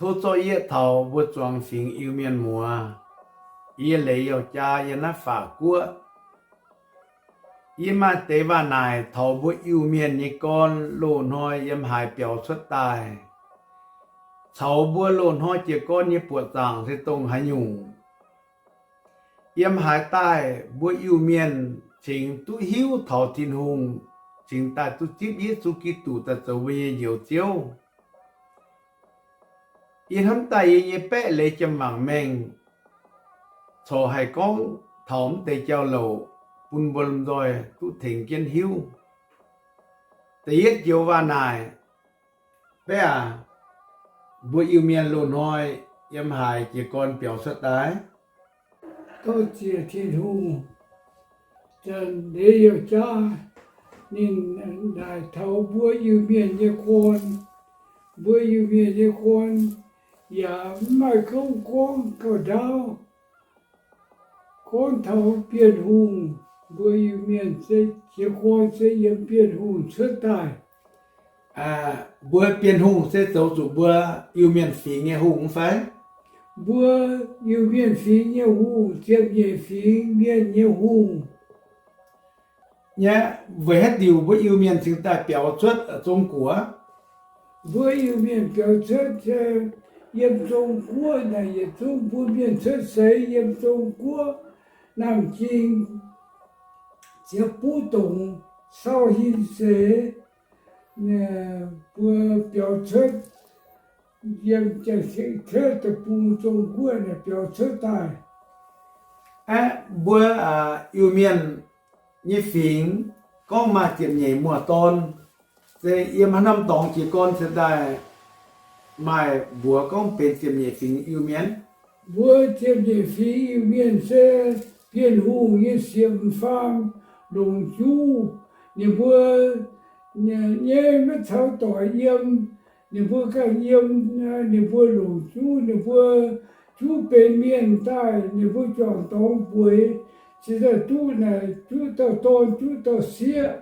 tov zorqv yie taux mbuo zuangx fingx Iu-Mienh muoz. Yie leiz youh jaa yiem naaiv Faatv Guoqv. Yie maaih deix waac naaic taux mbuo Iu-Mienh nyei gorn loz-hnoi yiem haaix biaux cuotv daaih, caux mbuo loz-hnoi jiez gorn nyei buoqc zaangc se dongh haaix nyungc. Yiem haaix daaih mbuo Iu-Mienh cingx duqv hiuv taux Tin-Hungh, cingx daaih duqv zipv Yesu Giduc daaih zoux mbuo nyei Njoux Ziouv. Yie hnamv daaih yie nyei baeqv leiz jiem-wangc mengh corc haih gorngv taux mv deix jauv-louc bun mbuo lomh nzoih duqv tengx jienv hiuv. Da'yietv joux waac naaic, baeqv aac, mbuo Iu-Mienh loz-hnoi yiem haaix jiez gorn biaux cuotv daaih? Dorh ziec Tin-Hungh, leiz youh jaa, ninh naaic taux mbuo Iu-Mienh nyei gorn. Mbuo Iu-Mienh nyei gorn yaac mv maaih gorngv gorngv gauh ndaauv. Gorngv taux Bienh Hungh, mbuo Iu-Mienh se jiez gorn se yiem Bienh Hungh cuotv daaih. Mbuo Bienh Hungh se zoux zuqc mbuo Iu-Mienh fingx nyei hungh mv fai? Mbuo Iu-Mienh fingx nyei hungh, ziepc-nyeic fingx mienh nyei hungh. Nyei, weic haaix diuc mbuo Iu-Mienh cingx daaih biaux cuotv Zong-Guoqv? Mbuo Iu-Mienh biaux cuotv yiem Zong-Guoqv naaic yietc zungv mbuo mienh cuotv seix yiem Zong-Guoqv, Naamh Ging, Ziepc Buv Dongc, Sau Hin Seix, mbuo biaux cuotv yiem Janx-Kaeqv deic-bung Zong-Guoqv naaic biaux cuotv daaih. Aeqv, mbuo Iu-Mienh nyei fingx gorngv maaih ziepc nyeic muoz-dorn, se yiem haaix norm dorngx jiez gorn cingx daaih maaih mbuox gorngv benx ziepc nyeic fingx Iu-Mienh? Mbuo ziepc nyeic fingx Iu-Mienh se Bienh Hungh nyei siemx faam longc juv. Ninh mbuo nyei maiv caux doic yiem, ninh mbuo ganh yiem, ninh mbuo longc juv, ninh mbuo juv benx mienh daaih, ninh mbuo juangc dorngx bueix, cingx daaih duqv naaic juqv dauh dorn juqv dauh sieqv.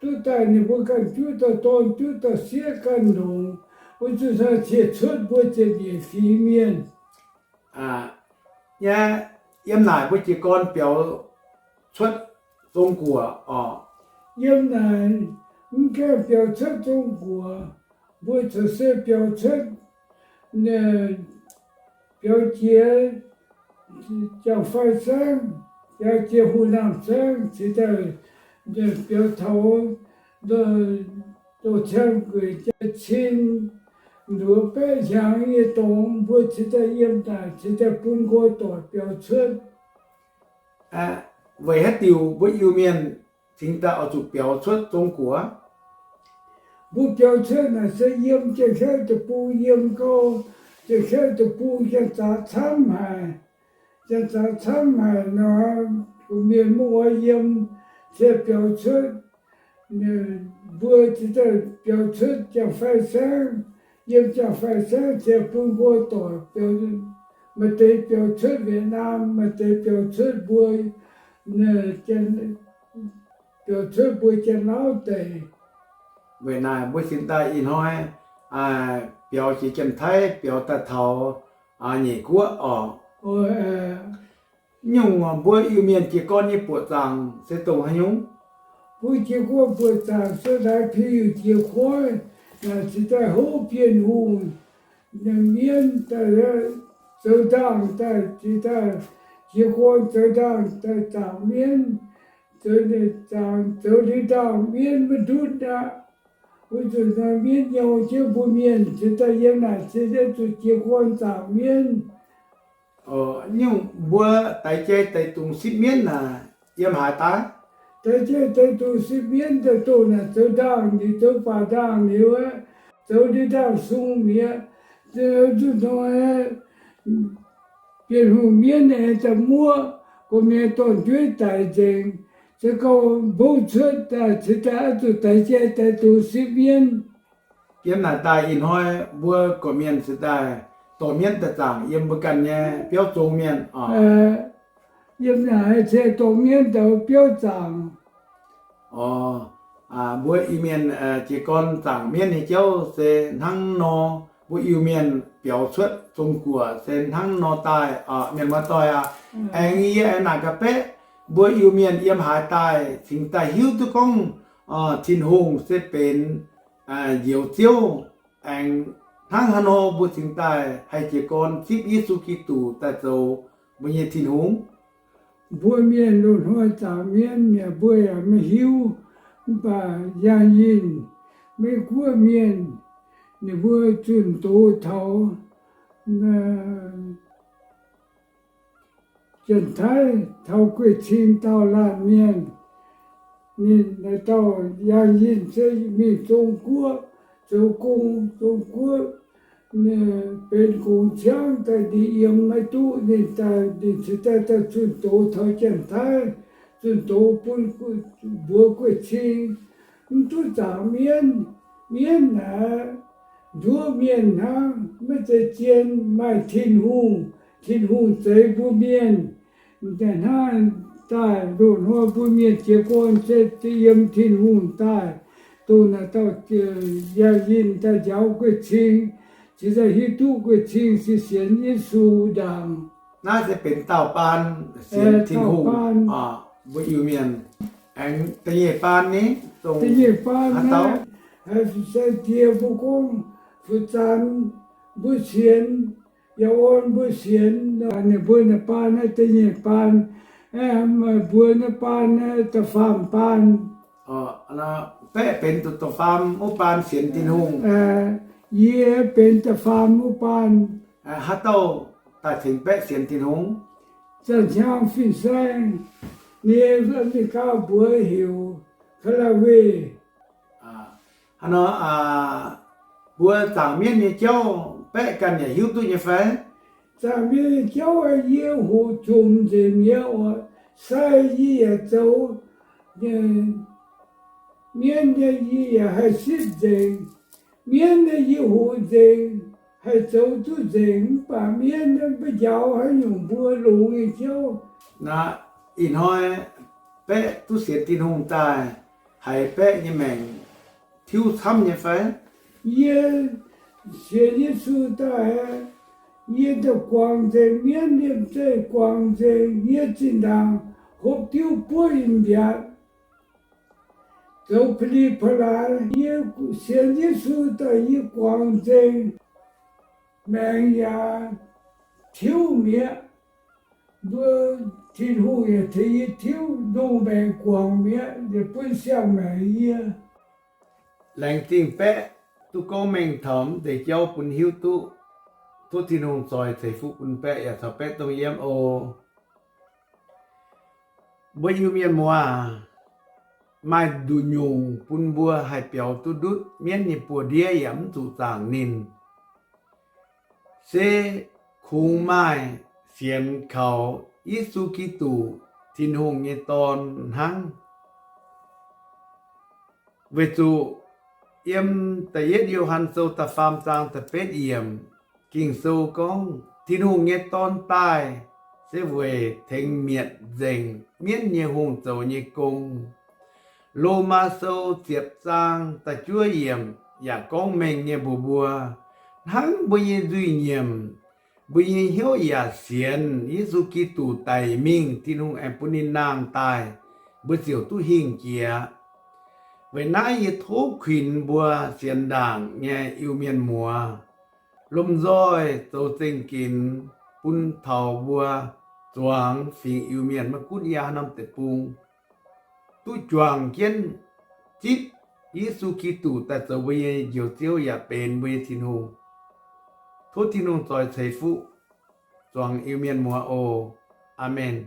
Duqv daaih ninh mbuo ganh juqv dauh dorn juqv dauh sieqv ganh longc. Wuov zuqc naaiv ciex cuotv mbuo ziepc nyeic fingx mienh. Nyei, yiem naaic mbuo jiez gorn biaux cuotv Zong-Guoqv oc. Yiem naaic mv gaengh biaux cuotv Zong-Guoqv, mbuo corc se biaux cuotv, biaux jiex Jangx-Fai Saengv, biaux jiex Hu Naamh Saengv, cingx daaih biaux taux Ndoh Ciang Gueic jaa cin, nduov baeqv hnyangx nyei dorngx, mbuo cingx daaih yiem naaic, cingx daaih bun nqoi doic biaux cuotv. Weic haaix diuc mbuo Iu-Mienh cingx daaih oix zuqc biaux cuotv Zong-Guoqv? Mbuo biaux cuotv naaic se yiem Janx-Kaeqv deic-bung, yiem gau Janx-Kaeqv deic-bung janx-zaax camv haic. Janx-zaax camv haic nor, mienh muoz yiem, cingx biaux cuotv, mbuo cingx daaih biaux cuotv Jangx-Fai Saengv, yiem Jangx-Fai Saengv cingx bun nqoi doic, maaih deix biaux cuotv Việt Nam, maaih deix biaux cuotv mbuo, biaux cuotv mbuo Janx-Lauv deic. Weic naaic mbuo cingx daaih ih hnoi biaux jiex Janx-Taiv biaux daaih taux Nyeic Guoqv oc. Nyungc mbuo Iu-Mienh jiez gorn nyei buoqc zaangc se dongh haaix nyungc? Mbuo jiez gorn buoqc zaangc se laaix piu jiex koiv, naaic cingx daaih houv Bienh Hungh mienv daaih zoux ndaangc daaih cingx daaih jiez gorn zoux ndaangc daaih zaangc mienv, zoux, zoux liuz ndaangc mienv maiv ndutv aqv. Wuov zanc naaiv mienv nyouz jienv mbuo mienh cingx daaih yiem naaic se zuqc jiez gorn zaangc mienv. Nyungc mbuo daix jai daix dungz sipv mienv naaic yiem haaix daaih? Daix jai daix dungz sipv mienv daaih dongh naaic zoux ndaangc liuz, zoux baac ndaangc liuz aqv, zoux liuz ndaangc sung mi'aqv. Zuqc hnoi Bienh Hungh mienv aengx daaih muoqv, gorqv-mienh dorn-jueiv daic nzengc, se gorngv mbouv cuotv daaih cingx daaih oix zuqc daix jai daix dungz sipv mienv. Yiem naaic daaih ih hnoi mbuo gorqv-mienh cingx daaih dorh mienv daaih zaangc yiem mbuo ganh nyei biauv zong mienh oc. Yiem naaic cingx dorh mienv daaih biauv zaangc. Mbuo Iu-Mienh jiez gorn zaangc mienv nyei jauv se hnangv nor. mbuo Iu-Mienh biaux cuotv Zong-Guoqv se hnangv nor daaih, mienh muoz-doic aac. Aengx yie aengx naaic gaax beqv, mbuo Iu-Mienh yiem haaix daaih cingx daaih hiuv duqv gorngv Tin-Hungh se benx Njoux Ziouv, aengx hnangv haaix nor mbuo cingx daaih haih jiez gorn zipv Yesu Giduc daaih zoux mbuo nyei Tin-Hungh? Mbuo mienh loz-hnoi zaangc mienv yaac mbuo yaac maiv hiuv, mv baac yangh yinh Meiv Guoqv mienh, ninh mbuo zunh doz taux Janx-Taiv, taux guei-cing daauh laanh mienh, ninh dauh yangh yinh se mingh Zong-Guoqv zoux gong. Zong-Guoqv benx gongx ciangv daaih ninh yiem maiv duqv, ninh daaih, ninh cingx daaih, daaih zunh doz taux Janx-Taiv, zunh doz bun mbuox guei-cing, mv duqv zaangc mienv. Mienv naaic nduov mienh hnangv, maiv zeiz zien, maaih Tin-Hungh. Tin-Hungh zeix mbuo mienh. Hnangv daaih loz-hnoi mbuo mienh jiez gorn se yiem Tin-Hungh daaih, dongh naaic dauh yangh yinh daaih njaaux guei-cing, cingx daaih hiuv duqv guei-cing se sienx Yesu ndaangc. Naaiv se benx dauh baan sienx Tin-Hungh. Mbuo Iu-Mienh aengx da'nyeic baan ni, da'nyeic baan naaiv, haiz fin-saeng die mbuo gorngv fu'zanx mbuo sienx, yaac orn mbuo sienx. Ninh mbuo naaiv baan naaiv da'nyeic baan. Meih mbuo naaiv baan naaiv da'faam baan. Baeqv benx da'faam wuov baan sienx Tin-Hungh. Yie benx da'faam wuov baan. Haaix dauh daaih tengx baeqv sienx Tin-Hungh? Zanc Hiaang fin-saeng, ninh nyei mingh gauh mbuox heuc Ka'la'weih. Hnangv nor, mbuo zaangc mienv nyei jauv baeqv ganh yaac hiuv duqv nyei fai? Zaangc mienv nyei jauv yie hoqc jomc nzengc mi'aqv oc. Sai yie yaac zoux. Mienv nyei yie yaac haih sipv nzengc. Mienv nyei yie hoqc nzengc, haih zoux duqv nzengc, mv baac mienv maiv njaaux haaix nyungc mbuo longx nyei jauv. Naaiv ih hnoi baeqv duqv sienx Tin-Hungh daaih, haiz baeqv nyei maengc tiuv camv nyei fai? Yie sienx Yesu daaih, yie daaih guangc nzengc mienv liemh zeih, guangc nzengc yie zinh ndaangc hopv diuv buov in mbiatc zoux pa'li pa'laaix. Yie sienx Yesu daaih yie guangc nzengc, maengc yaac tiuv mi'aqv. Mbuo, Tin-Hungh yaac tengx yie tiuv, ndongc maengc guangc mi'aqv, yietc bun siang-maengc yie. Laengz zingh baeqv duqv gorngv mengh taux mv deix jauv bun hiuv duqv. Tov Tin-Hungh zoix ceix fuqv bun baeqv yaac caux baeqv dongh yiem oc. Mbuo Iu-Mienh muoz, maaih nduqc nyungc bun mbuo haih biaux duqv ndutv mienv nyei buoz-ndiev yaac mv zuqc zaangc ninh, se kungx maaih sienx kaux Yesu Giduc, Tin-Hungh nyei Dorn hnangv. Weic zuqc yiem da'yietv Yo^han Sou da'faam zaang da'betv yiemc, Ging-Sou gorngv Tin-Hungh nyei Dorn daaih se weic tengx mietc nzengc mienv nyei hungh zoux nyei gong. Lomaa Sou ziepc zaang da'juov yiemc yaac gorngv mengh nyei mbuox mbuo, hnangv mbuo nyei nzuih nyiemc, mbuo nyei hnyouv yaac sienx Yesu Giduc daic mingh, Tin-Hungh aengx bun ninh nangh daaih, mbuo ziouc duqv hingh jiex. Weic naaiv yie tov kuinx mbuo sienx ndaangc nyei Iu-Mienh muoz, lomh nzoih zoux zengx ginx bun taux mbuo zuangx fingx Iu-Mienh maiv gunv yiem haaix norm deic-bung, duqv juangc jienv zipv Yesu Giduc daaih zoux mbuo nyei Njoux Ziouv yaac benx mbuo nyei Tin-Hungh. Tov Tin-Hungh zoix ceix fuqv zuangx Iu-Mienh muoz oc. Aamen.